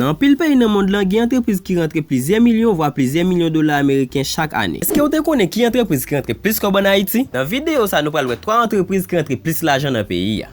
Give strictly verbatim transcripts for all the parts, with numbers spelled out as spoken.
Nan anpil peyi nan mond lan, gen antrepriz ki rantre plizyè milyon, vwa plizyè milyon dola ameriken chak ane. Èske w te konnen ki antrepriz ki rantre plis kòb ann Ayiti? Nan videyo sa, nou pral wè twa antrepriz ki rantre plis lajan nan peyi a.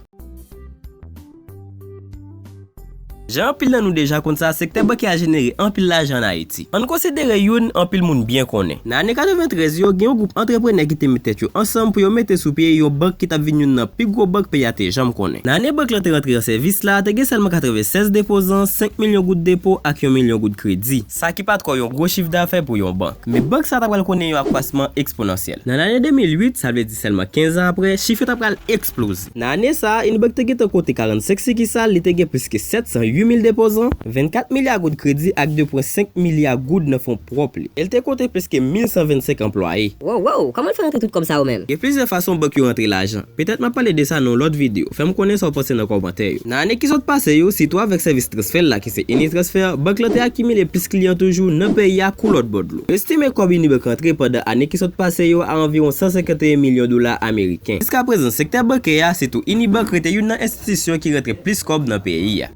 Jan anpil nan nou deja konn sa, sektè bankè a jenere anpil lajan ann Ayiti. Ann konsidere youn anpil moun byen konnen. Nan ane katreventrèz yo, gen yon gwoup antreprenè ki te met tèt yo ansanm pou yo mete sou pye yon bank ki t ap vin youn nan pi gwo bank peyi a te janm konnen. Nan ane bank lan te rantre an sèvis la, te gen sèlman katrevennsèz depozan, senk milyon goud depo ak yon milyon goud kredi. Sa ki pa twò yon gwo chif dafè pou yon bank. Men bank sa ta pral konnen yon akwasman eksponansyèl. Nan lane de mil uit, sa vle di sèlman kenz an apre, chif yo ta pral eksploze. Nan ane sa a, Inibank te gentan konte karannsenk sikisal, li te gen plis ke sèt san uit mil depozan, vennkat milya goud kredi ak de pwen senk milya goud nan fon pwòp li. E l te konte plis ke mil san vennsenk anplwaye. Wow, wow, kòman l fè rantre tout kòb sa yo menm? Gen plizyè fason bank yo rantre lajan. Petèt m ap pale de sa nan yon lòt videyo. Fè m konnen sa w panse nan kòmantè yo. Nan ane ki sot pase yo, sitou avèk sèvis transfè la ki se Initransfer, bank lan te akimile plis kliyan toujou nan peyi a kou lòt bò dlo. Yo estime kòb Inibank rantre pandan ane ki sot pase yo a anviwon san senkanteyen milyon dola ameriken. Jiskaprezan, sektè bankè a, sitou Inibank, rete youn nan enstitisyon ki rantre plis kòb nan peyi a.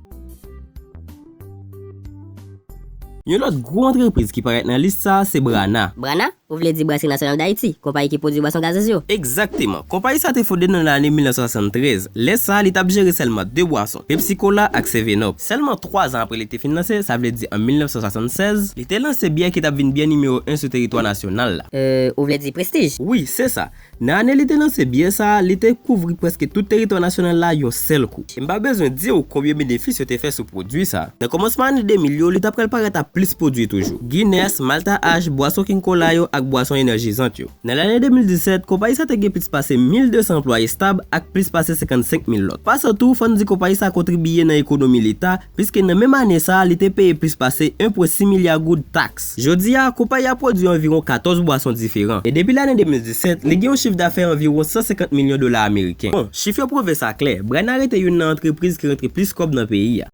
Yon lòt gwo antrepriz ki parèt nan lis sa a se Brana. Brana? Ou vle di Brasserie Nationale d'Haïti, konpayi ki pwodui bwason gazez yo? Egzakteman. Konpayi sa te fonde nan lane mil nèf san swasanntrèz. Lè sa a, li t ap jere sèlman de bwason, Pepsi Cola ak Seven Up. Sèlman twa zan apre li te fin lanse, sa vle di an mil nèf san swasannsèz, li te lanse byè ki t ap vin byè nimewo en sou teritwa nasyonal la. Euh, ou vle di Prestige? Wi, se sa. Nan ane li te lanse byè sa a, li te kouvri prèske tout teritwa nasyonal la yon sèl kou. E m pa bezwen di w konbyen benefis yo te fè sou pwodui sa a. Nan kòmansman ane de mil yo, li t ap pral parèt ak plis pwodui toujou. Guinness, Malta Ice, bwason King Cola yo ak bwason enèjizan yo. Nan lane de mil disèt, konpayi sa te gen plis pase mil de san anplwaye estab ak plis pase senkannsenk mil lòt. Pasan tou, fò n di konpayi sa kontribiye nan ekonomi leta, piske nan menm ane sa a, li te peye plis pase en pwen sis milya goud taks. Jodi a, konpayi a pwodui anviwon katòz bwason diferan. E depi lane de mil disèt, li gen yon chif dafè anviwon san senkant milyon dola ameriken. Bon, chif yo pwouve sa klè, Brana rete youn nan antrepriz ki rantre plis kòb nan peyi a.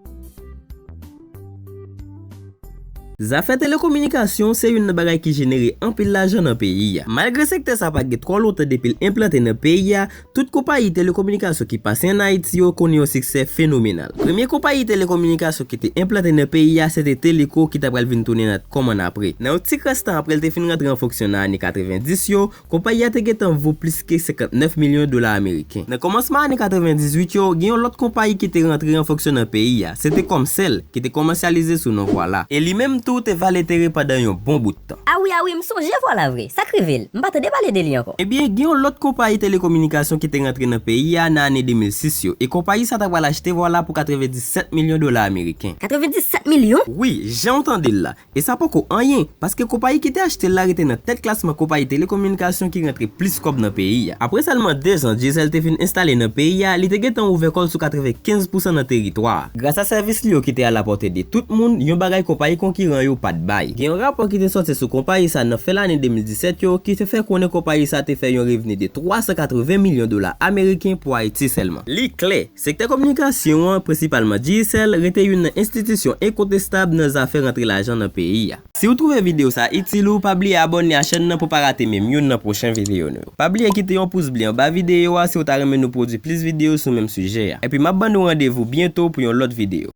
Zafè telekominikasyon se youn nan bagay ki jenere anpil lajan nan peyi a. Malgre sektè sa pa gen twò lontan depi l enplante nan peyi a, tout konpayi telekominikasyon ki pase ann Ayiti yo konnen yon siksè fenomenal. Premye konpayi telekominikasyon ki te enplante nan peyi a se te Teleco ki ta pral vin tounen Natcom annapre. Nan yon ti kras tan apre l te fin rantre an fonksyon nan ane katrevendis yo, konpayi a te gentan vo plis ke senkantnèf milyon dola ameriken. Nan kòmansman ane katrevendizuit yo, gen yon lòt konpayi ki te rantre an fonksyon nan peyi a. Se te Comcel, ki te komèsyalize sou non Vwala. E li menm tou te vale tere pandan yon bon bout tan. Ah wi, ah wi, m sonje Vwala vre. Sa k rive l? M pa tande pale de li ankò. Ebyen, gen yon lòt konpayi telekominikasyon ki te rantre nan peyi a nan ane de mil sis yo. E konpayi sa ta pral achte Vwala pou katrevendisèt milyon dola ameriken. Katrevendisèt milyon? Wi, jan w tande l la. E sa poko anyen, paske konpayi ki te achte l la rete nan tèt klasman konpayi telekominikasyon ki rantre plis kòb nan peyi a. Apre sèlman de zan Digicel te fin enstale nan peyi a, li te gentan ouvè kò l sou katrevenkenz pousan nan teritwa a. Gras a sèvis li yo ki te alapòte de tout moun, yon bagay konpayi konkiran yo pa t bay. Gen yon rapò ki te sòti sou konpayi sa nan fen lane de mil disèt yo, ki te fè konnen konpayi sa te fè yon revni de twa san katreven milyon dola ameriken pou Ayiti sèlman. Li klè, sektè kominikasyon an, prensipalman Digicel, rete youn nan enstitisyon enkontestab nan zafè rantre lajan nan peyi a. Si w twouve videyo sa itil ou, pa bliye abòne a chèn nan pou w pa rate menm youn nan pwochen videyo nou yo. Pa bliye kite yon pous ble anba videyo a si w ta renmen nou pwodui plis videyo sou menm sijè a. Epi m ap ban nou randevou byento pou yon lòt videyo.